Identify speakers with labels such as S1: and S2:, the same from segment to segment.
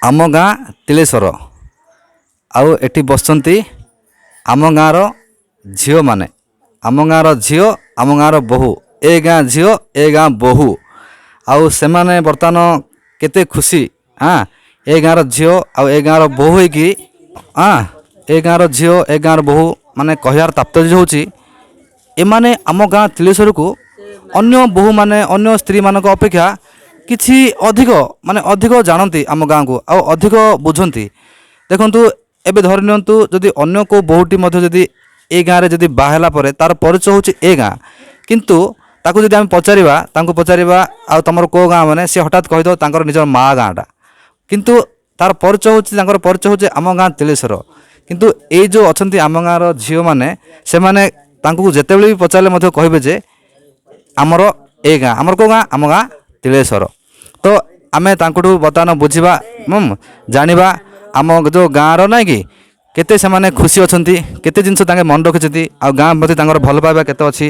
S1: ଆମ ଗାଁ ତିଳେଶ୍ୱର। ଆଉ ଏଠି ବସିଛନ୍ତି ଆମ ଗାଁର ଝିଅମାନେ, ଆମ ଗାଁର ଝିଅ, ଆମ ଗାଁର ବୋହୂ, ଏ ଗାଁ ଝିଅ ଏ ଗାଁ ବୋହୂ। ଆଉ ସେମାନେ ବର୍ତ୍ତମାନ କେତେ ଖୁସି, ହଁ, ଏ ଗାଁର ଝିଅ ଆଉ ଏ ଗାଁର ବୋହୂ ହେଇକି, ହଁ, ଏ ଗାଁର ଝିଅ ଏ ଗାଁର ବୋହୂ ମାନେ କହିବାର ତାତ୍ପର୍ଯ୍ୟ ହେଉଛି ଏମାନେ ଆମ ଗାଁ ତିଳେଶ୍ୱରକୁ ଅନ୍ୟ ବୋହୂମାନେ ଅନ୍ୟ ସ୍ତ୍ରୀମାନଙ୍କ ଅପେକ୍ଷା କିଛି ଅଧିକ ମାନେ ଅଧିକ ଜାଣନ୍ତି ଆମ ଗାଁକୁ ଆଉ ଅଧିକ ବୁଝନ୍ତି। ଦେଖନ୍ତୁ, ଏବେ ଧରି ନିଅନ୍ତୁ ଯଦି ଅନ୍ୟ କେଉଁ ବୋହୂଟି ମଧ୍ୟ ଯଦି ଏ ଗାଁରେ ଯଦି ବାହା ହେଲା ପରେ ତା'ର ପରିଚୟ ହେଉଛି ଏ ଗାଁ, କିନ୍ତୁ ତାକୁ ଯଦି ଆମେ ପଚାରିବା, ତାଙ୍କୁ ପଚାରିବା ଆଉ ତୁମର କେଉଁ ଗାଁ, ମାନେ ସେ ହଠାତ୍ କହିଦେବ ତାଙ୍କର ନିଜର ମା ଗାଁଟା, କିନ୍ତୁ ତା'ର ପରିଚୟ ହେଉଛି, ତାଙ୍କର ପରିଚୟ ହେଉଛି ଆମ ଗାଁ ତିଳେଶ୍ୱର। କିନ୍ତୁ ଏଇ ଯେଉଁ ଅଛନ୍ତି ଆମ ଗାଁର ଝିଅମାନେ, ସେମାନେ ତାଙ୍କୁ ଯେତେବେଳେ ବି ପଚାରିଲେ ମଧ୍ୟ କହିବେ ଯେ ଆମର ଏ ଗାଁ, ଆମର କେଉଁ ଗାଁ, ଆମ ଗାଁ ତିଳେଶ୍ୱର। ତ ଆମେ ତାଙ୍କଠୁ ବର୍ତ୍ତମାନ ବୁଝିବା, ଜାଣିବା ଆମ ଯେଉଁ ଗାଁର ନାଇଁ କି କେତେ ସେମାନେ ଖୁସି ଅଛନ୍ତି, କେତେ ଜିନିଷ ତାଙ୍କେ ମନେ ରଖିଛନ୍ତି, ଆଉ ଗାଁ ପ୍ରତି ତାଙ୍କର ଭଲ ପାଇବା କେତେ ଅଛି,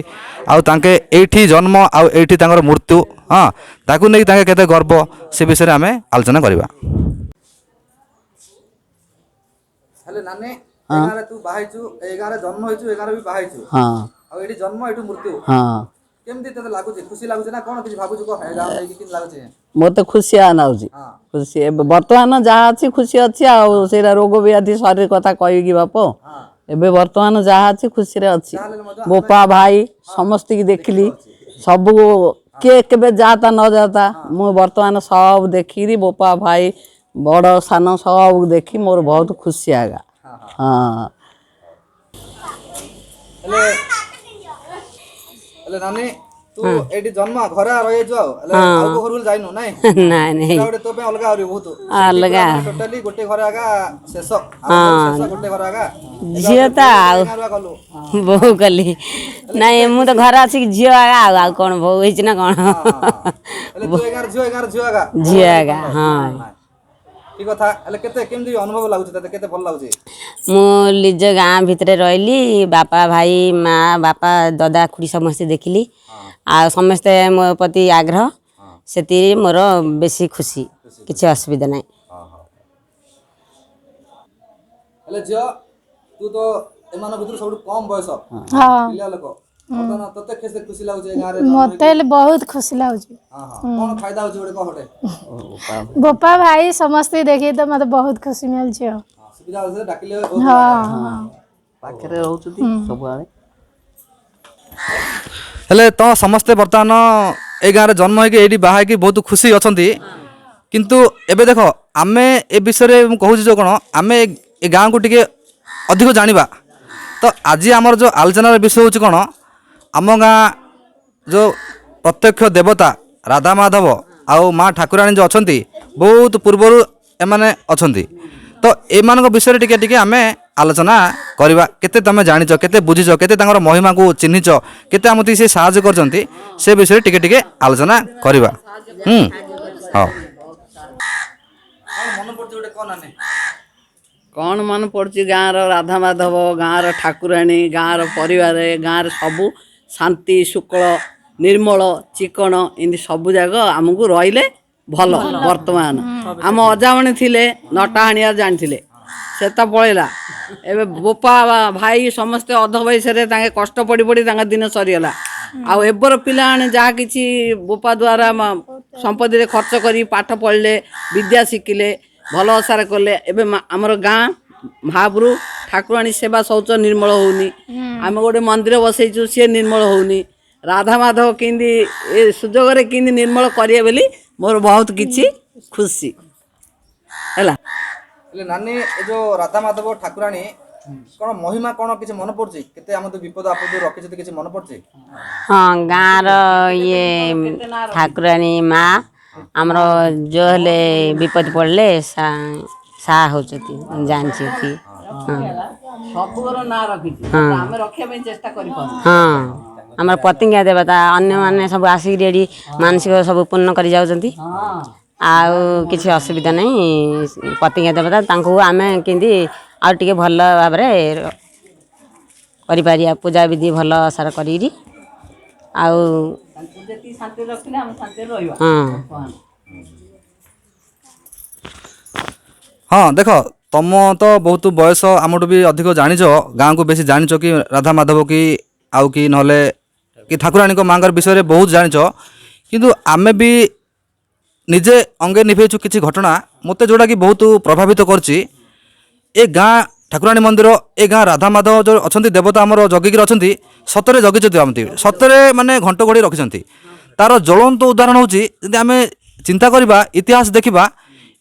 S1: ଆଉ ତାଙ୍କେ ଏଇଠି ଜନ୍ମ ଆଉ ଏଇଠି ତାଙ୍କର ମୃତ୍ୟୁ, ହଁ, ତାକୁ ନେଇକି ତାଙ୍କେ କେତେ ଗର୍ବ, ସେ ବିଷୟରେ ଆମେ ଆଲୋଚନା କରିବା। ହେଲେ ନାନୀ, ଏ ଗାଁରେ ତୁ ବାହା ହେଇଛୁ, ଏ ଗାଁରେ ଜନ୍ମ ହେଇଛୁ, ଏ ଗାଁରେ ବି ବାହା ହେଇଛୁ।
S2: ହଁ।
S1: ଆଉ ଏଇଠି ଜନ୍ମ, ଏଇଠୁ ମୃତ୍ୟୁ।
S2: ହଁ।
S1: କେମିତି ତତେ ଲାଗୁଛି? ଖୁସି ଲାଗୁଛି ନା କ'ଣ କିଛି ଭାବୁଛୁ କହ, ଏ ଗାଁ ନେଇକି କେମିତି ଲାଗୁଛି?
S2: ମୋତେ ଖୁସି ଆନାଉଛି।
S1: ହଁ।
S2: ଖୁସି ଏବେ ବର୍ତ୍ତମାନ ଯାହା ଅଛି ଖୁସି ଅଛି, ଆଉ ସେଇଟା ରୋଗ ବ୍ୟାଧି ଶରୀର କଥା କହିକି ବାପ।
S1: ହଁ।
S2: ଏବେ ବର୍ତ୍ତମାନ ଯାହା ଅଛି ଖୁସିରେ ଅଛି।
S1: ଯାହାହେଲେ ମଧ୍ୟ
S2: ବୋପା ଭାଇ ସମସ୍ତିକି ଦେଖିଲି, ସବୁ କିଏ କେବେ ଯାତା ନ ଯାତା, ମୁଁ ବର୍ତ୍ତମାନ ସବୁ ଦେଖିକିରି ବୋପା ଭାଇ ବଡ଼ ସାନ ସବୁ ଦେଖି ମୋର ବହୁତ ଖୁସି ଆଗା। ହଁ।
S1: ହେଲେ ହେଲେ ନାନୀ, ତୁ ଏଇଠି ଜନ୍ମ, ଘରେ ରହିଯାଇଛୁ, ଆଉ ହେଲେ ଆଉ କୋଉ ଘରକୁ ଯାଇନୁ ନାଇଁ?
S3: ନାଇଁ ନାଇଁ।
S1: ଏଇଟା ଗୋଟେ ତୋ ପାଇଁ ଅଲଗା, ଆହୁରି ବହୁତ
S3: ଅଲଗା।
S1: ଟୋଟାଲି ଗୋଟେ ଘରେ ଆଗା ଶେଷ, ଆମ ଶେଷ ଗୋଟେ ଘରେ ଆଗା।
S3: ଝିଅ ତ ଆଉ
S1: ଗାଁରୁ ଗଲୁ
S3: ବୋହୂ କଲି ନାଇଁ, ମୁଁ ତ ଘରେ ଆସିକି ଝିଅ ଆଗା, ଆଉ ଆଉ କ'ଣ ବୋହୂ ହେଇଛି ନା କ'ଣ?
S1: ହେଲେ ତୁ ଏ ଗାଁର ଝିଅ, ଏ ଗାଁର ଝିଅ ଆଗା।
S3: ଝିଅ ଆଗା, ହଁ।
S1: ଠିକ କଥା। ହେଲେ କେତେ କେମିତି ଅନୁଭବ ଲାଗୁଛି ତତେ, କେତେ ଭଲ ଲାଗୁଛି?
S3: ମୁଁ ନିଜ ଗାଁ ଭିତରେ ରହିଲି, ବାପା ଭାଇ ମା ବାପା ଦଦା ଖୁଡ଼ି ସମସ୍ତେ ଦେଖିଲି, ଆଉ ସମସ୍ତେ ମୋ ପ୍ରତି ଆଗ୍ରହ, ସେଥିରେ ମୋର ବେଶୀ ଖୁସି, କିଛି ଅସୁବିଧା ନାହିଁ।
S1: ହେଲେ ଝିଅ, ତୁ ତ ଏମାନଙ୍କ ଭିତରୁ ସବୁଠୁ କମ ବୟସ
S4: ହଁ
S1: ପିଲା ଲୋକ, ବର୍ତ୍ତମାନ ତତେ କେତେ ଖୁସି ଲାଗୁଛି ଏ ଗାଁରେ?
S4: ମତେ ହେଲେ ବହୁତ ଖୁସି ଲାଗୁଛି।
S1: ହଁ ହଁ, କ'ଣ ଫାଇଦା ହଉଛି ଗୋଟେ କହ ଗୋଟେ?
S4: ବୋପା ଭାଇ ସମସ୍ତେ ଦେଖି ତ ମତେ ବହୁତ ଖୁସି ମିଳୁଛି। ଆଉ
S1: ହଁ, ସୁବିଧା ହଉଛି, ଡାକିଲେ ବହୁତ।
S4: ହଁ ହଁ।
S2: ପାଖରେ ରହୁଛନ୍ତି ସବୁବେଳେ।
S1: ହେଲେ ତ ସମସ୍ତେ ବର୍ତ୍ତମାନ ଏଇ ଗାଁରେ ଜନ୍ମ ହେଇକି ଏଇଠି ବାହା ହେଇକି ବହୁତ ଖୁସି ଅଛନ୍ତି, କିନ୍ତୁ ଏବେ ଦେଖ ଆମେ ଏ ବିଷୟରେ ମୁଁ କହୁଛି ଯେଉଁ କ'ଣ ଆମେ ଏ ଗାଁକୁ ଟିକେ ଅଧିକ ଜାଣିବା। ତ ଆଜି ଆମର ଯେଉଁ ଆଲୋଚନାର ବିଷୟ ହେଉଛି କ'ଣ, ଆମ ଗାଁ ଯେଉଁ ପ୍ରତ୍ୟକ୍ଷ ଦେବତା ରାଧା ମାଧବ ଆଉ ମା ଠାକୁରାଣୀ ଯେଉଁ ଅଛନ୍ତି, ବହୁତ ପୂର୍ବରୁ ଏମାନେ ଅଛନ୍ତି। ତ ଏମାନଙ୍କ ବିଷୟରେ ଟିକେ ଟିକେ ଆମେ ଆଲୋଚନା କରିବା, କେତେ ତୁମେ ଜାଣିଛ, କେତେ ବୁଝିଛ, କେତେ ତାଙ୍କର ମହିମାକୁ ଚିହ୍ନିଛ, କେତେ ଆମକୁ ସେ ସାହାଯ୍ୟ କରିଛନ୍ତି, ସେ ବିଷୟରେ ଟିକେ ଟିକେ ଆଲୋଚନା କରିବା। ହୁଁ, ହଉ। ମନେ ପଡ଼ୁଛି ଗୋଟେ କ'ଣ ନାନୀ?
S2: କ'ଣ ମନେ ପଡ଼ୁଛି? ଗାଁର ରାଧା ମାଧବ, ଗାଁର ଠାକୁରାଣୀ, ଗାଁର ପରିବାର, ଗାଁର ସବୁ ଶାନ୍ତି ଶୁକ୍ଳ ନିର୍ମଳ ଚିକଣ, ଏମିତି ସବୁ ଯାକ ଆମକୁ ରହିଲେ ଭଲ। ବର୍ତ୍ତମାନ ଆମ ଅଜାମଣି ଥିଲେ ନଟା ହାଣିବା ଜାଣିଥିଲେ, ସେ ତ ପଳେଇଲା। ଏବେ ବୋପା ଭାଇ ସମସ୍ତେ ଅଧ ବୟସରେ ତାଙ୍କେ କଷ୍ଟ ପଡ଼ି ପଡ଼ି ତାଙ୍କ ଦିନ ସରିଗଲା। ଆଉ ଏବେର ପିଲାମାନେ ଯାହା କିଛି ବୋପା ଦ୍ୱାରା ସମ୍ପତ୍ତିରେ ଖର୍ଚ୍ଚ କରି ପାଠ ପଢ଼ିଲେ, ବିଦ୍ୟା ଶିଖିଲେ, ଭଲ ଅସାର କଲେ। ଏବେ ଆମର ଗାଁ ମହାପ୍ରଭୁ ଠାକୁରାଣୀ ସେବା ଶୌଚ ନିର୍ମଳ ହେଉନି। ଆମେ ଗୋଟେ ମନ୍ଦିର ବସେଇଛୁ, ସିଏ ନିର୍ମଳ ହେଉନି। ରାଧା ମାଧବ କେମିତି ଏ ସୁଯୋଗରେ କେମିତି ନିର୍ମଳ କରିବେ ବୋଲି ମୋର ବହୁତ କିଛି ଖୁସି ହେଲା।
S1: ହେଲେ ନାନୀ, ଏ ଯେଉଁ ରାଧା ମାଧବ ଠାକୁରାଣୀ କ'ଣ ମହିମା କ'ଣ କିଛି ମନେ ପଡ଼ୁଛି? କେତେ ଆମ ତ ବିପଦ ଆପଦ ରଖିଛନ୍ତି, କିଛି ମନେ ପଡ଼ୁଛି?
S3: ହଁ, ଗାଁର ଇଏ ଠାକୁରାଣୀ ମା ଆମର, ଯେଉଁ ହେଲେ ବିପଦ ପଡ଼ିଲେ ସାହା ହେଉଛନ୍ତି, ଜାଣିଛି ଏତିକି। ହଁ।
S2: ସବୁର ନାଁ ରଖିଛି,
S3: ହଁ।
S2: ଆମେ ରଖିବା ପାଇଁ ଚେଷ୍ଟା କରିପାରୁ।
S3: ହଁ, ଆମର ପ୍ରତିଜ୍ଞା ଦେବତା, ଅନ୍ୟମାନେ ସବୁ ଆସିକିରି ଏଠି ମାନସିକ ସବୁ ପୂର୍ଣ୍ଣ କରି ଯାଉଛନ୍ତି, ଆଉ କିଛି ଅସୁବିଧା ନାହିଁ। ପ୍ରତିଜ୍ଞା ଦେବତା ତାଙ୍କୁ ଆମେ କେମିତି ଆଉ ଟିକେ ଭଲ ଭାବରେ କରିପାରିବା, ପୂଜା ବିଧି ଭଲ ସାର କରିକିରି ଆଉ
S2: ତାଙ୍କୁ ଯେତିକି ଶାନ୍ତିରେ ରଖିଲେ ଆମେ ଶାନ୍ତିରେ ରହିବା।
S3: ହଁ।
S2: ବର୍ତ୍ତମାନ।
S1: ହଁ, ଦେଖ, ତମ ତ ବହୁତ ବୟସ, ଆମଠୁ ବି ଅଧିକ ଜାଣିଛ, ଗାଁକୁ ବେଶୀ ଜାଣିଛ କି ରାଧା ମାଧବ କି ଆଉ କି ନହେଲେ କି ଠାକୁରାଣୀଙ୍କ ମାଆଙ୍କର ବିଷୟରେ ବହୁତ ଜାଣିଛ। କିନ୍ତୁ ଆମେ ବି ନିଜେ ଅଙ୍ଗେ ନିଭେଇଛୁ କିଛି ଘଟଣା, ମୋତେ ଯେଉଁଟାକି ବହୁତ ପ୍ରଭାବିତ କରିଛି। ଏ ଗାଁ ଠାକୁରାଣୀ ମନ୍ଦିର, ଏ ଗାଁ ରାଧା ମାଧବ ଯେଉଁ ଅଛନ୍ତି, ଦେବତା ଆମର ଜଗିକିରି ଅଛନ୍ତି, ସତରେ ଜଗିଛନ୍ତି ଏମିତି, ସତରେ ମାନେ ଘଣ୍ଟ ଘୋଡ଼ି ରଖିଛନ୍ତି। ତାର ଜ୍ୱଳନ୍ତ ଉଦାହରଣ ହେଉଛି, ଯଦି ଆମେ ଚିନ୍ତା କରିବା, ଇତିହାସ ଦେଖିବା,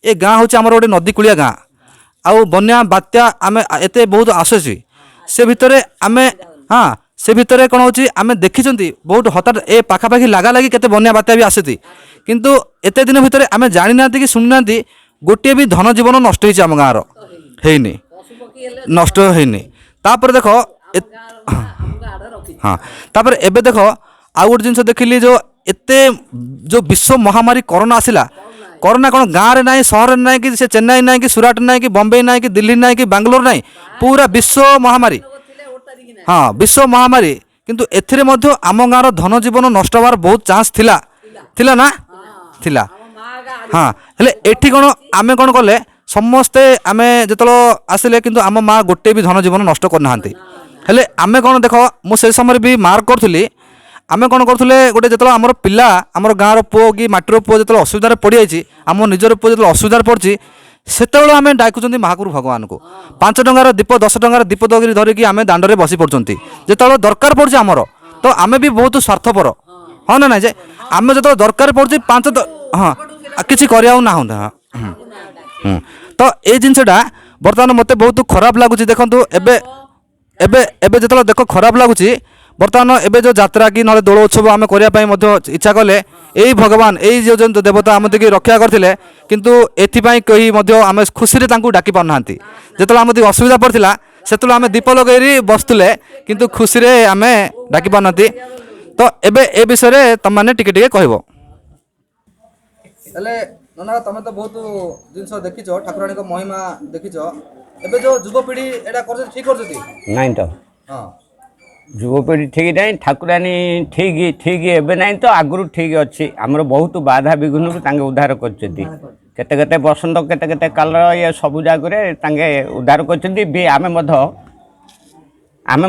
S1: ଏ ଗାଁ ହେଉଛି ଆମର ଗୋଟେ ନଦୀ କୂଳିଆ ଗାଁ। ଆଉ ବନ୍ୟା ବାତ୍ୟା ଆମେ ଏତେ ବହୁତ ଆସୁଛି, ସେ ଭିତରେ ଆମେ, ହଁ, ସେ ଭିତରେ କ'ଣ ହେଉଛି, ଆମେ ଦେଖିଛନ୍ତି ବହୁତ ହଠାତ୍ ଏ ପାଖାପାଖି ଲାଗାଲାଗି କେତେ ବନ୍ୟା ବାତ୍ୟା ବି ଆସୁଛି। କିନ୍ତୁ ଏତେ ଦିନ ଭିତରେ ଆମେ ଜାଣିନାହାନ୍ତି କି ଶୁଣିନାହାନ୍ତି ଗୋଟିଏ ବି ଧନ ଜୀବନ ନଷ୍ଟ ହେଇଛି ଆମ ଗାଁର, ହେଇନି, ନଷ୍ଟ ହେଇନି। ତାପରେ ଦେଖ, ହଁ, ତାପରେ ଏବେ ଦେଖ, ଆଉ ଗୋଟେ ଜିନିଷ ଦେଖିଲି, ଯେଉଁ ଏତେ ଯେଉଁ ବିଶ୍ୱ ମହାମାରୀ କରୋନା ଆସିଲା, କରୋନା କ'ଣ ଗାଁରେ ନାହିଁ, ସହରରେ ନାହିଁ କି ସେ ଚେନ୍ନାଇ ନାହିଁ କି ସୁରାଟ ନାହିଁ କି ବମ୍ବେ ନାହିଁ କି ଦିଲ୍ଲୀ ନାହିଁ କି ବାଙ୍ଗଲୋର ନାହିଁ, ପୁରା ବିଶ୍ୱ ମହାମାରୀ। ହଁ, ବିଶ୍ୱ ମହାମାରୀ। କିନ୍ତୁ ଏଥିରେ ମଧ୍ୟ ଆମ ଗାଁର ଧନ ଜୀବନ ନଷ୍ଟ ହେବାର ବହୁତ ଚାନ୍ସ ଥିଲା। ଥିଲା ନା ଥିଲା? ହଁ। ହେଲେ ଏଠି କ'ଣ ଆମେ କ'ଣ କଲେ? ସମସ୍ତେ ଆମେ ଯେତେବେଳେ ଆସିଲେ, କିନ୍ତୁ ଆମ ମା ଗୋଟେ ବି ଧନ ଜୀବନ ନଷ୍ଟ କରିନାହାନ୍ତି। ହେଲେ ଆମେ କ'ଣ, ଦେଖ, ମୁଁ ସେ ସମୟରେ ବି ମାର୍କ କରୁଥିଲି, ଆମେ କ'ଣ କରୁଥିଲେ, ଗୋଟେ ଯେତେବେଳେ ଆମର ପିଲା, ଆମର ଗାଁର ପୁଅ କି ମାଟିର ପୁଅ ଯେତେବେଳେ ଅସୁବିଧାରେ ପଡ଼ିଯାଇଛି, ଆମ ନିଜର ପୁଅ ଯେତେବେଳେ ଅସୁବିଧାରେ ପଡ଼ିଛି, ସେତେବେଳେ ଆମେ ଡାକୁଛନ୍ତି ମହାପ୍ରଭୁ ଭଗବାନଙ୍କୁ। 5 ଟଙ୍କାର ଦୀପ, 10 ଟଙ୍କାର ଦୀପ ଧରିକି ଧରିକି ଆମେ ଦାଣ୍ଡରେ ବସି ପଡ଼ୁଛନ୍ତି ଯେତେବେଳେ ଦରକାର ପଡ଼ୁଛି ଆମର। ତ ଆମେ ବି ବହୁତ ସ୍ୱାର୍ଥପର, ହଁ ନା ନାଇଁ? ଯେ ଆମେ ଯେତେବେଳେ ଦରକାର ପଡ଼ୁଛି 5, ହଁ, କିଛି କରିବାକୁ ନାହୁଁ। ହଁ, ତ ଏଇ ଜିନିଷଟା ବର୍ତ୍ତମାନ ମୋତେ ବହୁତ ଖରାପ ଲାଗୁଛି। ଦେଖନ୍ତୁ, ଏବେ ଏବେ ଏବେ ଯେତେବେଳେ ଦେଖ ଖରାପ ଲାଗୁଛି, ବର୍ତ୍ତମାନ ଏବେ ଯେଉଁ ଯାତ୍ରା କି ନହେଲେ ଦୋଳ ଉତ୍ସବ ଆମେ କରିବା ପାଇଁ ମଧ୍ୟ ଇଚ୍ଛା କଲେ, ଏଇ ଭଗବାନ, ଏଇ ଯେଉଁ ଯେଉଁ ଦେବତା ଆମତିକି ରକ୍ଷା କରିଥିଲେ, କିନ୍ତୁ ଏଥିପାଇଁ କେହି ମଧ୍ୟ ଆମେ ଖୁସିରେ ତାଙ୍କୁ ଡାକି ପାରୁନାହାନ୍ତି। ଯେତେବେଳେ ଆମ ଅସୁବିଧା ପଡ଼ିଥିଲା, ସେତେବେଳେ ଆମେ ଦୀପ ଲଗେଇ ବସୁଥିଲେ, କିନ୍ତୁ ଖୁସିରେ ଆମେ ଡାକି ପାରୁନାହାନ୍ତି। ତ ଏବେ ଏ ବିଷୟରେ ତମମାନେ ଟିକେ ଟିକେ କହିବ। ହେଲେ ନନା, ତମେ ତ ବହୁତ ଜିନିଷ ଦେଖିଛ, ଠାକୁରାଣୀଙ୍କ ମହିମା ଦେଖିଛ। ଏବେ ଯେଉଁ ଯୁବପିଢ଼ି ଏଇଟା କରୁଛନ୍ତି, ଠିକ୍ କରୁଛନ୍ତି?
S5: ନାଇଁ ତ।
S1: ହଁ।
S5: ଯୁବପିଢ଼ି ଠିକ୍ ନାହିଁ, ଠାକୁରାଣୀ ଠିକ୍ ଠିକ୍ ଏବେ ନାହିଁ ତ ଆଗରୁ ଠିକ୍ ଅଛି। ଆମର ବହୁତ ବାଧା ବିଘ୍ନରୁ ତାଙ୍କେ ଉଦ୍ଧାର କରିଛନ୍ତି। କେତେ କେତେ ବସନ୍ତ, କେତେ କେତେ କାଲର, ଇଏ ସବୁ ଜାଗାରେ ତାଙ୍କେ ଉଦ୍ଧାର କରିଛନ୍ତି ବି। ଆମେ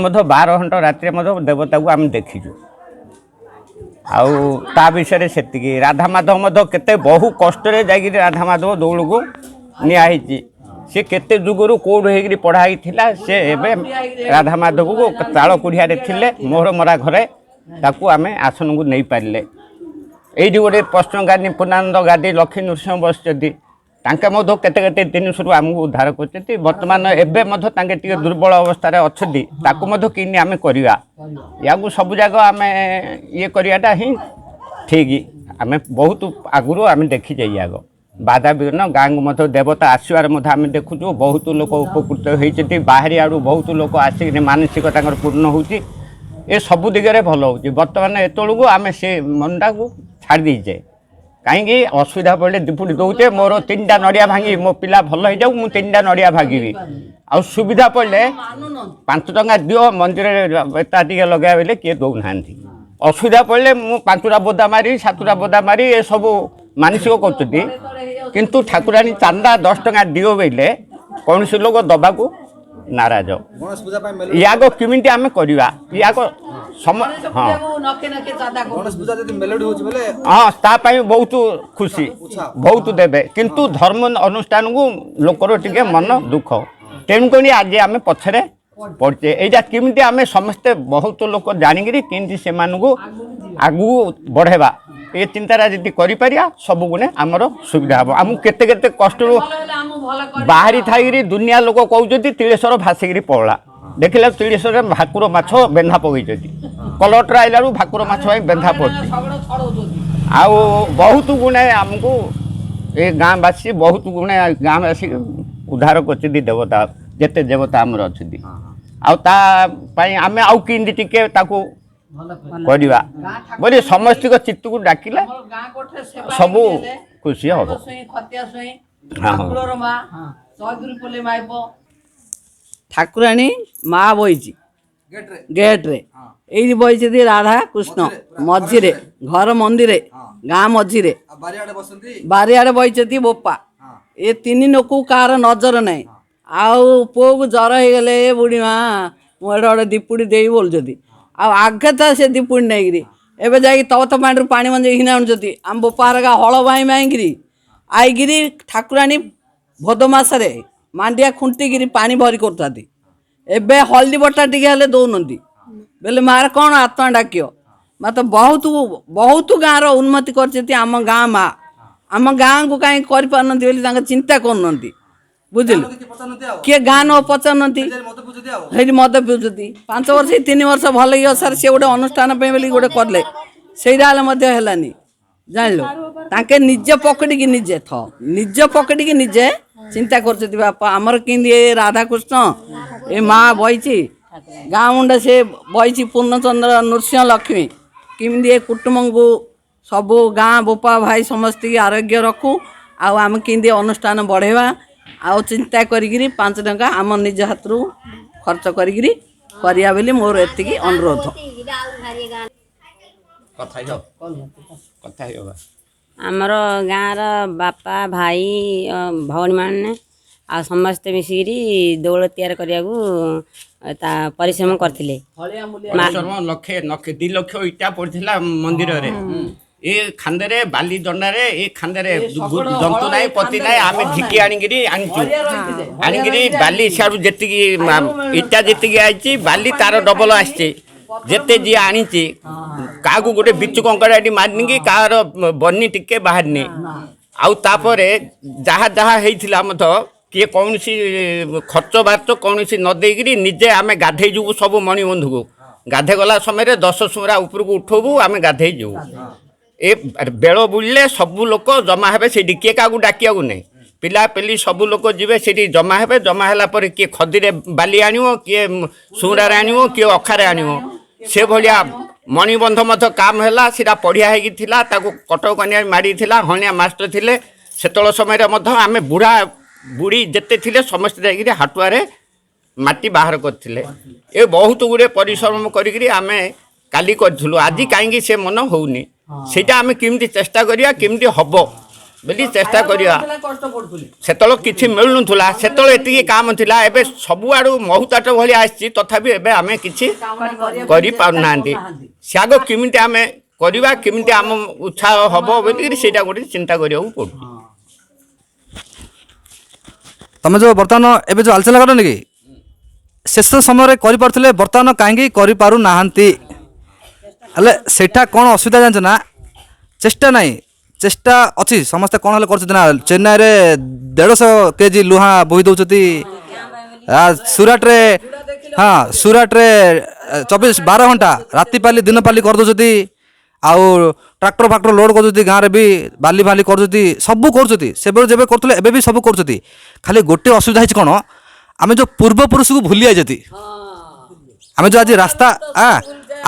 S5: ମଧ୍ୟ 12 ଘଣ୍ଟା ରାତିରେ ମଧ୍ୟ ଦେବତାକୁ ଆମେ ଦେଖିଛୁ। ଆଉ ତା ବିଷୟରେ ସେତିକି। ରାଧା ମାଧବ ମଧ୍ୟ କେତେ ବହୁ କଷ୍ଟରେ ଯାଇକିରି ରାଧା ମାଧବ ଦୌଳକୁ ନିଆ ହେଇଛି। ସେ କେତେ ଯୁଗରୁ କେଉଁଠୁ ହେଇକିରି ପଢ଼ା ହେଇଥିଲା। ସେ ଏବେ ରାଧା ମାଧବକୁ ତାଳ କୁଢ଼ିଆରେ ଥିଲେ, ମୋହର ମରା ଘରେ, ତାକୁ ଆମେ ଆସନକୁ ନେଇପାରିଲେ। ଏଇଠି ଗୋଟେ ପଶ୍ଚିମ ପୂର୍ଣ୍ଣାନନ୍ଦ ଗାଦି ଲକ୍ଷ୍ମୀ ନୃସିଂହ ବସିଛନ୍ତି। ତାଙ୍କେ ମଧ୍ୟ କେତେ କେତେ ଜିନିଷରୁ ଆମକୁ ଉଦ୍ଧାର କରିଛନ୍ତି। ବର୍ତ୍ତମାନ ଏବେ ମଧ୍ୟ ତାଙ୍କେ ଟିକେ ଦୁର୍ବଳ ଅବସ୍ଥାରେ ଅଛନ୍ତି। ତାକୁ ମଧ୍ୟ କେମିତି ଆମେ କରିବା, ୟାକୁ ସବୁ ଯାକ ଆମେ ଇଏ କରିବାଟା ହିଁ ଠିକ୍। ଆମେ ବହୁତ ଆଗରୁ ଆମେ ଦେଖିଛେ ଆଗ ବାଧା ବିଘ୍ନ। ଗାଁକୁ ମଧ୍ୟ ଦେବତା ଆସିବାର ମଧ୍ୟ ଆମେ ଦେଖୁଛୁ। ବହୁତ ଲୋକ ଉପକୃତ ହେଇଛନ୍ତି। ବାହାରି ଆଡ଼ୁ ବହୁତ ଲୋକ ଆସିକିନି ମାନସିକ ତାଙ୍କର ପୂର୍ଣ୍ଣ ହେଉଛି। ଏ ସବୁ ଦିଗରେ ଭଲ ହେଉଛି। ବର୍ତ୍ତମାନ ଏତେବେଳକୁ ଆମେ ସେ ମନଟାକୁ ଛାଡ଼ି ଦେଇଛେ। କାହିଁକି ଅସୁବିଧା ପଡ଼ିଲେ ଦିପୁଟି ଦେଉଛେ, ମୋର 3ଟା ନଡ଼ିଆ ଭାଙ୍ଗି ମୋ ପିଲା ଭଲ ହେଇଯାଉ, ମୁଁ 3ଟା ନଡ଼ିଆ ଭାଙ୍ଗିବି। ଆଉ ସୁବିଧା ପଡ଼ିଲେ 5 ଟଙ୍କା ଦିଅ, ମନ୍ଦିରରେ ତା ଟିକେ ଲଗାଇବା ବୋଇଲେ କିଏ ଦେଉନାହାନ୍ତି। ଅସୁବିଧା ପଡ଼ିଲେ ମୁଁ 5ଟା ବୋଦା ମାରି, 7ଟା ବୋଦା ମାରି ଏସବୁ ମାନସିକ କରୁଛନ୍ତି। କିନ୍ତୁ ଠାକୁରାଣୀ ଚାନ୍ଦା 10 ଟଙ୍କା ଦିଅ ବୋଇଲେ କୌଣସି ଲୋକ ଦେବାକୁ ନାରାଜ।
S1: ଗଣେଶ ପୂଜା ପାଇଁ
S5: ୟାଗ କେମିତି ଆମେ କରିବା ୟାଗ ସମ, ହଁ,
S1: ଗଣେଶ ପୂଜା ଯଦି ମେଲୋଡି ହେଉଛି ବୋଲେ,
S5: ହଁ, ତା ପାଇଁ ବହୁତ ଖୁସି, ବହୁତ ଦେବେ। କିନ୍ତୁ ଧର୍ମ ଅନୁଷ୍ଠାନକୁ ଲୋକର ଟିକେ ମନ ଦୁଃଖ। ତେଣୁକରି ଆଜି ଆମେ ପଛରେ ପଡ଼ିଛେ। ଏଇଟା କେମିତି ଆମେ ସମସ୍ତେ ବହୁତ ଲୋକ ଜାଣିକିରି କେମିତି ସେମାନଙ୍କୁ ଆଗକୁ ବଢ଼େଇବା, ଏ ଚିନ୍ତାଟା ଯଦି କରିପାରିବା, ସବୁ ଗୁଣେ ଆମର ସୁବିଧା ହେବ। ଆମକୁ କେତେ କେତେ କଷ୍ଟରୁ ବାହାରି ଥାଇକିରି ଦୁନିଆ ଲୋକ କହୁଛନ୍ତି ତିଳେଶ୍ୱର ଭାସିକିରି ପଳା। ଦେଖିଲା ତିଳେଶ୍ୱରରେ ଭାକୁର ମାଛ ବେନ୍ଧା ପକେଇଛନ୍ତି। କଲଟର ଆଇଲା ବେଳକୁ ଭାକୁର ମାଛ ପାଇଁ ବେନ୍ଧା ପଡ଼ୁଛି। ଆଉ ବହୁତ ଗୁଣେ ଆମକୁ ଏ ଗାଁବାସୀ, ବହୁତ ଗୁଣେ ଗାଁବାସୀ ଉଦ୍ଧାର କରିଛନ୍ତି ଦେବତା, ଯେତେ ଦେବତା ଆମର ଅଛନ୍ତି। ଆଉ ତା ପାଇଁ ଆମେ ଆଉ କେମିତି ଟିକେ ତାକୁ କରିବା ବୋଲି ସମସ୍ତଙ୍କ ଚିତ୍ତକୁ ଡାକିଲେ ସବୁ ଖୁସି ହବ। ହଁ।
S2: ଠାକୁରାଣୀ ମା ବଇଛି ଗେଟ୍ରେ, ଏଇଠି ବଇଛନ୍ତି ରାଧା କୃଷ୍ଣ ମଝିରେ, ଘର ମନ୍ଦିରେ, ଗାଁ ମଝିରେ।
S1: ବାରିଆଡ଼େ ବସନ୍ତି।
S2: ବାରିଆଡ଼େ ବଇଛନ୍ତି ବୋପା। ଏ ତିନି ଲୋକକୁ କାହାର ନଜର ନାହିଁ। ଆଉ ପୁଅକୁ ଜ୍ୱର ହେଇଗଲେ, ଏ ବୁଢ଼ୀ ମା, ମୁଁ ଏଡ଼େ ଗୋଟେ ଦିପୁଡ଼ି ଦେଇ ବୋଲୁଛନ୍ତି। ଆଉ ଆଗେ ତ ସେ ଦିପୁଡ଼ି ନେଇକିରି ଏବେ ଯାଇକି ତବତ ପାଣିରୁ ପାଣି ମଞ୍ଜେଇକି ଆଣୁଛନ୍ତି। ଆମ ବୋପା ହରକା ହଳ ବାଇଁ ବାଇଁକିରି ଆଇକିରି ଠାକୁରାଣୀ ଭୋଦ ମାସରେ ମାଣ୍ଡିଆ ଖୁଣ୍ଟିକିରି ପାଣି ଭରି କରୁଥାନ୍ତି। ଏବେ ହଳଦୀ ବଟା ଟିକେ ହେଲେ ଦଉନାହାନ୍ତି ବୋଲେ ମାର କ'ଣ ଆତ୍ମା ଡାକିବ। ମା ତ ବହୁତ ବହୁତ ଗାଁର ଉନ୍ନତି କରିଛନ୍ତି। ଆମ ଗାଁ ମା ଆମ ଗାଁକୁ କାହିଁକି କରିପାରୁନାହାନ୍ତି ବୋଲି ତାଙ୍କ ଚିନ୍ତା କରୁନାହାନ୍ତି, ବୁଝିଲୁ? କିଏ ଗାଁ ନ ପଚାରୁନାହାନ୍ତି, ସେଇଠି ମଦ ପିଉଛନ୍ତି। 5 ବର୍ଷ 3 ବର୍ଷ ଭଲ ହେଇଗଲା ସାର୍, ସିଏ ଗୋଟେ ଅନୁଷ୍ଠାନ ପାଇଁ ବୋଲି ଗୋଟେ କଲେ, ସେଇଟା ହେଲେ ମଧ୍ୟ ହେଲାନି, ଜାଣିଲୁ? ତାଙ୍କେ ନିଜ ପକେଟିକି ନିଜେ ନିଜ ପକେଟିକି ନିଜେ ଚିନ୍ତା କରୁଛନ୍ତି। ବାପା ଆମର କେମିତି ଏ ରାଧାକୃଷ୍ଣ ଏ ମା ବଇଛି ଗାଁ ମୁଣ୍ଡ, ସେ ବଇଛି ପୂର୍ଣ୍ଣଚନ୍ଦ୍ର ନୃସିଂହ ଲକ୍ଷ୍ମୀ, କେମିତି ଏ କୁଟୁମ୍ବଙ୍କୁ ସବୁ ଗାଁ ବୋପା ଭାଇ ସମସ୍ତିକି ଆରୋଗ୍ୟ ରଖୁ, ଆଉ ଆମେ କେମିତି ଅନୁଷ୍ଠାନ ବଢ଼େଇବା, ଆଉ ଚିନ୍ତା କରିକିରି 5 ଟଙ୍କା ଆମ ନିଜ ହାତରୁ ଖର୍ଚ୍ଚ କରିକିରି କରିବା ବୋଲି ମୋର ଏତିକି ଅନୁରୋଧ।
S5: କଥା ହେଇହବା।
S3: ଆମର ଗାଁର ବାପା ଭାଇ ଭଉଣୀମାନେ ଆଉ ସମସ୍ତେ ମିଶିକିରି ଦୋଳ ତିଆରି କରିବାକୁ ତା ପରିଶ୍ରମ କରିଥିଲେ।
S5: ପରିଶ୍ରମ ଲକ୍ଷେ ଲକ୍ଷେ 2 ଲକ୍ଷ ଇଟା ପଡ଼ିଥିଲା ମନ୍ଦିରରେ। ଏ ଖାନ୍ଦରେ ବାଲି ଦଣ୍ଡାରେ, ଏ ଖାନ୍ଦରେ ଜନ୍ତୁ ନାହିଁ ପତି ନାହିଁ, ଆମେ ଝିକି ଆଣିକିରି ଆଣିଛୁ। ଆଣିକିରି ବାଲି ସିଆଡ଼ୁ ଯେତିକି ଇଟା ଯେତିକି ଆଇଛି, ବାଲି ତାର ଡବଲ ଆସିଛି। ଯେତେ ଯିଏ ଆଣିଛି, କାହାକୁ ଗୋଟେ ବିଚୁ କଙ୍କଡ଼ା ଏଠି ମାରିନି କି କାହାର ବନି ଟିକେ ବାହାରିନି। ଆଉ ତାପରେ ଯାହା ଯାହା ହେଇଥିଲା ମଧ୍ୟ କିଏ କୌଣସି ଖର୍ଚ୍ଚ ବାର୍ଚ୍ଚ କୌଣସି ନ ଦେଇକିରି ନିଜେ ଆମେ ଗାଧେଇ ଯିବୁ ସବୁ ମଣିବନ୍ଧୁକୁ। ଗାଧେଇ ଗଲା ସମୟରେ 10 ସୁମରା ଉପରକୁ ଉଠେଇବୁ, ଆମେ ଗାଧେଇ ଯିବୁ। ଏ ବେଳ ବୁଲିଲେ ସବୁ ଲୋକ ଜମା ହେବେ ସେଇଠି, କିଏ କାହାକୁ ଡାକିବାକୁ ନାହିଁ। ପିଲାପିଲି ସବୁ ଲୋକ ଯିବେ ସେଇଠି ଜମା ହେବେ। ଜମା ହେଲା ପରେ କିଏ ଖଦିରେ ବାଲି ଆଣିବ, କିଏ ସୁଉଁରାରେ ଆଣିବ, କିଏ ଅଖାରେ ଆଣିବ। ସେ ଭଳିଆ ମଣିବନ୍ଧ ମଧ୍ୟ କାମ ହେଲା। ସେଇଟା ପଡ଼ିଆ ହେଇକି ଥିଲା, ତାକୁ କଟକ କନ୍ୟା ମାଡ଼ିଥିଲା, ହଣିଆ ମାଷ୍ଟର ଥିଲେ ସେତେବେଳେ ସମୟରେ ମଧ୍ୟ। ଆମେ ବୁଢ଼ା ବୁଢ଼ୀ ଯେତେ ଥିଲେ ସମସ୍ତେ ଯାଇକିରି ହାଟୁଆରେ ମାଟି ବାହାର କରିଥିଲେ। ଏ ବହୁତ ଗୁଡ଼ିଏ ପରିଶ୍ରମ କରିକିରି ଆମେ କାଲି କରିଥିଲୁ। ଆଜି କାହିଁକି ସେ ମନ ହେଉନି, ସେଇଟା ଆମେ କେମିତି ଚେଷ୍ଟା କରିବା, କେମିତି ହେବ ବୋଲି ଚେଷ୍ଟା କରିବା। ସେତେବେଳେ କିଛି ମିଳୁନଥିଲା, ସେତେବେଳେ ଏତିକି କାମ ଥିଲା। ଏବେ ସବୁଆଡ଼ୁ ମହୁତାଟ ଭଳିଆ ଆସିଛି, ତଥାପି ଏବେ ଆମେ କିଛି କରିପାରୁନାହାନ୍ତି। ସେ ଆଗ କେମିତି ଆମେ କରିବା, କେମିତି ଆମ ଉତ୍ସାହ ହେବ ବୋଲିକିରି ସେଇଟା ଗୋଟେ ଚିନ୍ତା କରିବାକୁ ପଡ଼ୁଛି।
S1: ତମେ ଯେଉଁ ବର୍ତ୍ତମାନ ଏବେ ଯେଉଁ ଆଲୋଚନା କରନି କି, ଶେଷ ସମୟରେ କରିପାରୁଥିଲେ, ବର୍ତ୍ତମାନ କାହିଁକି କରିପାରୁନାହାନ୍ତି? ହେଲେ ସେଇଟା କ'ଣ ଅସୁବିଧା ଜାଣିଛ ନା? ଚେଷ୍ଟା ନାହିଁ। ଚେଷ୍ଟା ଅଛି, ସମସ୍ତେ କ'ଣ ହେଲେ କରୁଛନ୍ତି ନା। ଚେନ୍ନାଇରେ 150 କେଜି ଲୁହା ବୋହି ଦେଉଛନ୍ତି, ସୁରାଟରେ, ହଁ ସୁରାଟରେ 24 12 ଘଣ୍ଟା ରାତି ପାଲି ଦିନ ପାଲି କରିଦେଉଛନ୍ତି, ଆଉ ଟ୍ରାକ୍ଟର ଫାକ୍ଟର ଲୋଡ଼ କରୁଛନ୍ତି, ଗାଁରେ ବି ବାଲି ଫାଲି କରୁଛନ୍ତି, ସବୁ କରୁଛନ୍ତି। ସେବେ ଯେବେ କରୁଥିଲେ, ଏବେ ବି ସବୁ କରୁଛନ୍ତି। ଖାଲି ଗୋଟେ ଅସୁବିଧା ହେଇଛି କ'ଣ, ଆମେ ଯେଉଁ ପୂର୍ବପୁରୁଷକୁ ଭୁଲି ଯାଇଛନ୍ତି। ଆମେ ଯେଉଁ ଆଜି ରାସ୍ତା,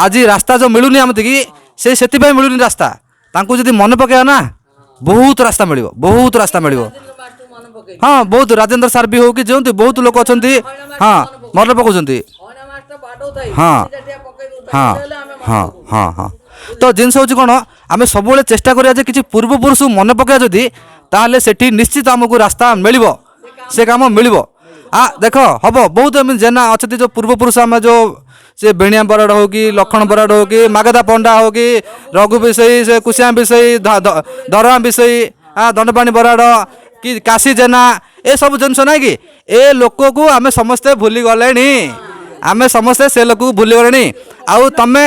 S1: ଆଜି ରାସ୍ତା ଯେଉଁ ମିଳୁନି ଆମତିକି, ସେ ସେଥିପାଇଁ ମିଳୁନି ରାସ୍ତା। ତାଙ୍କୁ ଯଦି ମନେ ପକାଇବା ନା, ବହୁତ ରାସ୍ତା ମିଳିବ, ବହୁତ ରାସ୍ତା ମିଳିବ। ହଁ, ବହୁତ ରାଜେନ୍ଦ୍ର ସାର୍ ବି ହଉ କି ଯେଉଁଠି ବହୁତ ଲୋକ ଅଛନ୍ତି, ହଁ ମନେ ପକାଉଛନ୍ତି। ହଁ ହଁ ହଁ ହଁ ହଁ ତ ଜିନିଷ ହେଉଛି କ'ଣ, ଆମେ ସବୁବେଳେ ଚେଷ୍ଟା କରିବା ଯେ କିଛି ପୂର୍ବପୁରୁଷକୁ ମନେ ପକାଇବା ଯଦି, ତାହେଲେ ସେଠି ନିଶ୍ଚିତ ଆମକୁ ରାସ୍ତା ମିଳିବ, ସେ କାମ ମିଳିବ। ଦେଖ ହେବ ବହୁତ ଏମିତି ଜେନା ଅଛନ୍ତି ଯେଉଁ ପୂର୍ବପୁରୁଷ ଆମେ ଯେଉଁ ସେ ବେଣିଆ ବରାଡ଼ ହଉ କି ଲକ୍ଷ୍ମଣ ବରାଡ଼ ହଉ କି ମାଗଧା ପଣ୍ଡା ହଉ କି ରଘୁ ବିଷୋଇ, ସେ କୁସିଆ ବିଷୋଇ, ଧରମା ବିଷୋଇ, ଦଣ୍ଡପାଣି ବରାଡ଼ କି କାଶୀ ଜେନା, ଏସବୁ ଜିନିଷ ନାହିଁ କି, ଏ ଲୋକକୁ ଆମେ ସମସ୍ତେ ଭୁଲିଗଲେଣି। ଆମେ ସମସ୍ତେ ସେ ଲୋକକୁ ଭୁଲିଗଲେଣି। ଆଉ ତମେ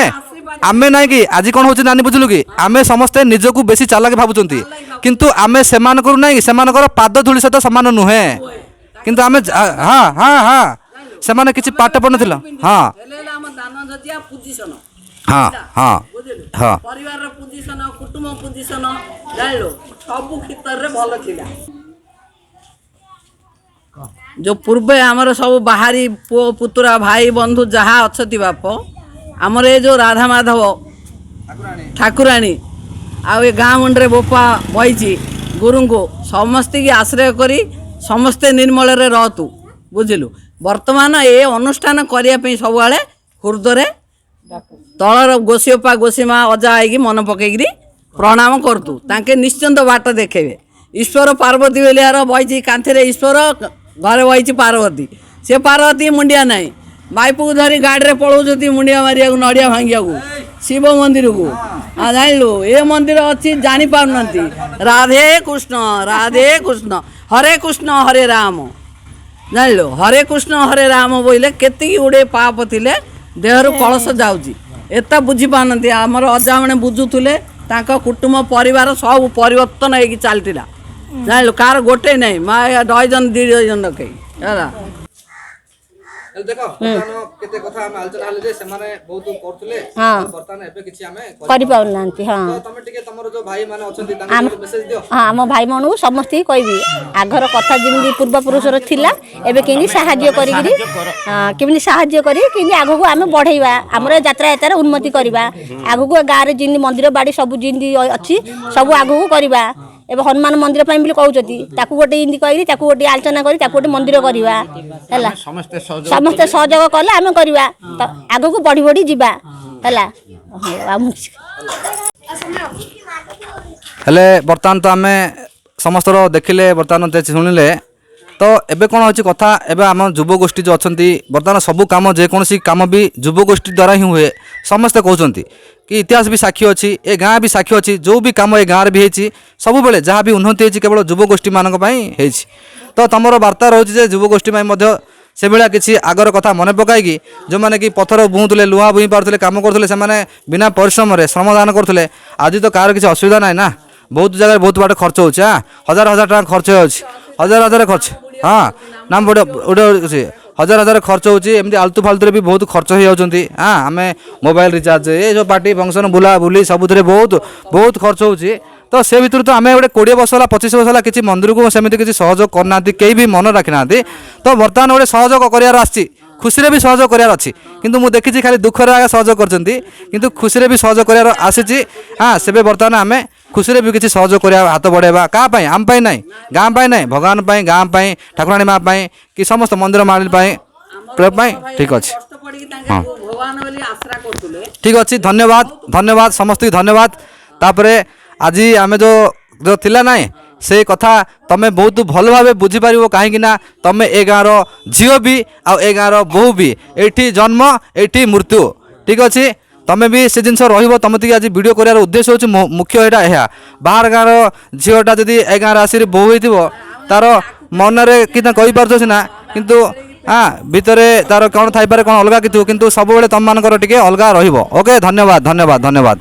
S1: ଆମେ ନାଇଁ କି ଆଜି କ'ଣ ହେଉଛି ନାନୀ, ବୁଝିଲୁ କି, ଆମେ ସମସ୍ତେ ନିଜକୁ ବେଶୀ ଚାଲାକି ଭାବୁଛନ୍ତି, କିନ୍ତୁ ଆମେ ସେମାନଙ୍କର ନାଇଁ କି ସେମାନଙ୍କର ପାଦ ଧୂଳି ସହିତ ସମାନ ନୁହେଁ। କିନ୍ତୁ ଆମେ ହଁ ହଁ ହଁ ସେମାନେ କିଛି ପାଠ ପଢ଼ୁନଥିଲ। ହଁ ହଁ ହଁ ହଁ
S2: ପରିବାରର ପୋଜିସନ, କୁଟୁମ୍ବ ପୋଜିସନ, ଜାଣିଲୁ, ସବୁ କ୍ଷେତ୍ରରେ ଭଲ ଥିଲା। ଯେଉଁ ପୂର୍ବେ ଆମର ସବୁ ବାହାରି ପୁଅ ପୁତୁରା ଭାଇ ବନ୍ଧୁ ଯାହା ଅଛନ୍ତି ବାପ, ଆମର ଏ ଯେଉଁ ରାଧା ମାଧବ ଠାକୁରାଣୀ ଆଉ ଏ ଗାଁ ମୁଣ୍ଡରେ ବୋପା ବଇଛି ଗୁରୁଙ୍କୁ ସମସ୍ତିକି ଆଶ୍ରୟ କରି ସମସ୍ତେ ନିର୍ମଳରେ ରହତୁ, ବୁଝିଲୁ? ବର୍ତ୍ତମାନ ଏ ଅନୁଷ୍ଠାନ କରିବା ପାଇଁ ସବୁବେଳେ ହୃଦରେ ତଳର ଗୋସିଅପା ଗୋସିମା ଅଜା ଆଇକି ମନେ ପକେଇକିରି ପ୍ରଣାମ କରୁତୁ, ତାଙ୍କେ ନିଶ୍ଚିନ୍ତ ବାଟ ଦେଖେଇବେ। ଈଶ୍ୱର ପାର୍ବତୀ ବୋଲିଆର ବହିଛି କାନ୍ଥରେ ଈଶ୍ୱର, ଘରେ ବହିଛି ପାର୍ବତୀ। ସେ ପାର୍ବତୀ ମୁଣ୍ଡିଆ ନାହିଁ, ମାଇପକୁ ଧରି ଗାଡ଼ିରେ ପଳାଉଛନ୍ତି ମୁଣ୍ଡିଆ ମାରିବାକୁ, ନଡ଼ିଆ ଭାଙ୍ଗିବାକୁ ଶିବ ମନ୍ଦିରକୁ। ଜାଣିଲୁ ଏ ମନ୍ଦିର ଅଛି ଜାଣିପାରୁନାହାନ୍ତି। ରାଧେ କୃଷ୍ଣ ରାଧେ କୃଷ୍ଣ ହରେ କୃଷ୍ଣ ହରେ ରାମ, ଜାଣିଲୁ ହରେ କୃଷ୍ଣ ହରେ ରାମ ବୋଇଲେ କେତିକି ଗୁଡ଼ିଏ ପାପ ଥିଲେ ଦେହରୁ କଳସ ଯାଉଛି। ଏତା ବୁଝିପାରୁନାହାନ୍ତି। ଆମର ଅଜାମାନେ ବୁଝୁଥିଲେ, ତାଙ୍କ କୁଟୁମ୍ବ ପରିବାର ସବୁ ପରିବର୍ତ୍ତନ ହେଇକି ଚାଲିଥିଲା। ଜାଣିଲୁ କାହାର ଗୋଟେ ନାହିଁ, ମା ଡଜନ 2 ଡଜନ ରଖେଇ ହେଲା।
S1: ହେଲେ ଦେଖ, ବର୍ତ୍ତମାନ କେତେ କଥା ଆମେ ଆଲୋଚନା ହେଲେ ଯେ ସେମାନେ ବହୁତ କରୁଥିଲେ, ବର୍ତ୍ତମାନ ଏବେ କିଛି ଆମେ
S6: କରିପାରୁନାହାନ୍ତି। ହଁ,
S1: ତ ତମେ ଟିକେ ତମର ଯୋଉ ଭାଇ ମାନେ ଅଛନ୍ତି ତାଙ୍କୁ ମେସେଜ ଦିଅ।
S6: ହଁ, ଆମ ଭାଇମାନଙ୍କୁ ସମସ୍ତଙ୍କୁ କହିବି ଆଗର କଥା ଯେମିତି ପୂର୍ବପୁରୁଷର ଥିଲା, ଏବେ କେମିତି ସାହାଯ୍ୟ କରିକିରି, କେମିତି ସାହାଯ୍ୟ କରି କେମିତି ଆଗକୁ ଆମେ ବଢ଼େଇବା, ଆମର ଯାତ୍ରା ଯାତ୍ରାରେ ଉନ୍ନତି କରିବା ଆଗକୁ। ଗାଁରେ ଯେମିତି ମନ୍ଦିର ବାଡ଼ି ସବୁ ଯେମିତି ଅଛି ସବୁ ଆଗକୁ କରିବା। ଏବେ ହନୁମାନ ମନ୍ଦିର ପାଇଁ ବୋଲି କହୁଛନ୍ତି, ତାକୁ ଗୋଟେ ଏମିତି କହିକି ତାକୁ ଗୋଟେ ଆଲୋଚନା କରି ତାକୁ ଗୋଟେ ମନ୍ଦିର କରିବା। ହେଲା, ସମସ୍ତେ ସହଯୋଗ କଲେ ଆମେ କରିବା, ତ ଆଗକୁ ବଢ଼ି ବଢ଼ି ଯିବା। ହେଲା, ଆଉ
S1: ହେଲେ ବର୍ତ୍ତମାନ ତ ଆମେ ସମସ୍ତର ଦେଖିଲେ, ବର୍ତ୍ତମାନ ଶୁଣିଲେ ତ ଏବେ କ'ଣ ହେଉଛି କଥା, ଏବେ ଆମ ଯୁବଗୋଷ୍ଠୀ ଯେଉଁ ଅଛନ୍ତି, ବର୍ତ୍ତମାନ ସବୁ କାମ ଯେକୌଣସି କାମ ବି ଯୁବଗୋଷ୍ଠୀ ଦ୍ୱାରା ହିଁ ହୁଏ। ସମସ୍ତେ କହୁଛନ୍ତି କି ଇତିହାସ ବି ସାକ୍ଷୀ ଅଛି, ଏ ଗାଁ ବି ସାକ୍ଷୀ ଅଛି, ଯେଉଁ ବି କାମ ଏ ଗାଁରେ ବି ହେଇଛି, ସବୁବେଳେ ଯାହା ବି ଉନ୍ନତି ହେଇଛି କେବଳ ଯୁବଗୋଷ୍ଠୀମାନଙ୍କ ପାଇଁ ହେଇଛି। ତ ତୁମର ବାର୍ତ୍ତା ରହୁଛି ଯେ ଯୁବଗୋଷ୍ଠୀ ପାଇଁ ମଧ୍ୟ ସେଭଳିଆ କିଛି ଆଗର କଥା ମନେ ପକାଇକି, ଯେଉଁମାନେ କି ପଥର ବୁହୁଥିଲେ, ଲୁହା ବୁହିଁ ପାରୁଥିଲେ, କାମ କରୁଥିଲେ, ସେମାନେ ବିନା ପରିଶ୍ରମରେ ଶ୍ରମଦାନ କରୁଥିଲେ। ଆଜି ତ କାହାର କିଛି ଅସୁବିଧା ନାହିଁ ନା, ବହୁତ ଜାଗାରେ ବହୁତ ବାଟ ଖର୍ଚ୍ଚ ହେଉଛି, ହଁ, ହଜାର ହଜାର ଟଙ୍କା ଖର୍ଚ୍ଚ ହେଉଛି, ହଜାର ହଜାର ଖର୍ଚ୍ଚ, ହଁ ନା ଗୋଟେ ଗୋଟେ ଅଛି, ହଜାର ହଜାର ଖର୍ଚ୍ଚ ହେଉଛି। ଏମିତି ଆଲତୁ ଫାଲତୁରେ ବି ବହୁତ ଖର୍ଚ୍ଚ ହେଇଯାଉଛନ୍ତି। ହଁ, ଆମେ ମୋବାଇଲ ରିଚାର୍ଜ, ଏ ଯେଉଁ ପାର୍ଟି ଫଙ୍କସନ୍ ବୁଲା ବୁଲି ସବୁଥିରେ ବହୁତ ବହୁତ ଖର୍ଚ୍ଚ ହେଉଛି। ତ ସେ ଭିତରୁ ତ ଆମେ ଗୋଟେ 20 ବର୍ଷ ହେଲା, 25 ବର୍ଷ ହେଲା କିଛି ମନ୍ଦିରକୁ ସେମିତି କିଛି ସହଯୋଗ କରିନାହାନ୍ତି, କେହି ବି ମନ ରଖିନାହାନ୍ତି। ତ ବର୍ତ୍ତମାନ ଗୋଟେ ସହଯୋଗ କରିବାର ଆସିଛି, ଖୁସିରେ ବି ସହଯୋଗ କରିବାର ଅଛି, କିନ୍ତୁ ମୁଁ ଦେଖିଛି ଖାଲି ଦୁଃଖରେ ଆଗା ସହଯୋଗ କରୁଛନ୍ତି, କିନ୍ତୁ ଖୁସିରେ ବି ସହଯୋଗ କରିବାର ଆସିଛି। ହଁ, ସେବେ ବର୍ତ୍ତମାନ ଆମେ ଖୁସିରେ ବି କିଛି ସହଯୋଗ କରିବା, ହାତ ବଢ଼ାଇବା। କାହା ପାଇଁ? ଆମ ପାଇଁ ନାହିଁ, ଗାଁ ପାଇଁ ନାହିଁ, ଭଗବାନ ପାଇଁ, ଗାଁ ପାଇଁ, ଠାକୁରାଣୀ ମା ପାଇଁ କି ସମସ୍ତ ମନ୍ଦିର ମାଳିନୀ ପାଇଁ, ପାଇଁ। ଠିକ୍ ଅଛି, ହଁ ଠିକ୍ ଅଛି, ଧନ୍ୟବାଦ, ଧନ୍ୟବାଦ ସମସ୍ତଙ୍କୁ ଧନ୍ୟବାଦ। ତାପରେ ଆଜି ଆମେ ଯେଉଁ ଯେଉଁ ଥିଲା ନାହିଁ ସେ କଥା ତମେ ବହୁତ ଭଲ ଭାବେ ବୁଝିପାରିବ, କାହିଁକି ନା ତମେ ଏ ଗାଁର ଝିଅ ବି ଆଉ ଏ ଗାଁର ବୋହୂ ବି, ଏଇଠି ଜନ୍ମ ଏଇଠି ମୃତ୍ୟୁ। ଠିକ୍ ଅଛି, ତମେ ବି ସେ ଜିନିଷ ରହିବ। ତମେ ଟିକେ ଆଜି ଭିଡ଼ିଓ କରିବାର ଉଦ୍ଦେଶ୍ୟ ହେଉଛି ମୁଖ୍ୟ ଏଇଟା ଏହା, ବାହାର ଗାଁର ଝିଅଟା ଯଦି ଏ ଗାଁରେ ଆସିକି ବୋହୂ ହେଇଥିବ, ତାର ମନରେ କି କହିପାରୁଛ ସିନା, କିନ୍ତୁ ହଁ ଭିତରେ ତାର କ'ଣ ଥାଇପାରେ, କ'ଣ ଅଲଗା କିଛି, କିନ୍ତୁ ସବୁବେଳେ ତମମାନଙ୍କର ଟିକେ ଅଲଗା ରହିବ। ଓକେ, ଧନ୍ୟବାଦ, ଧନ୍ୟବାଦ, ଧନ୍ୟବାଦ।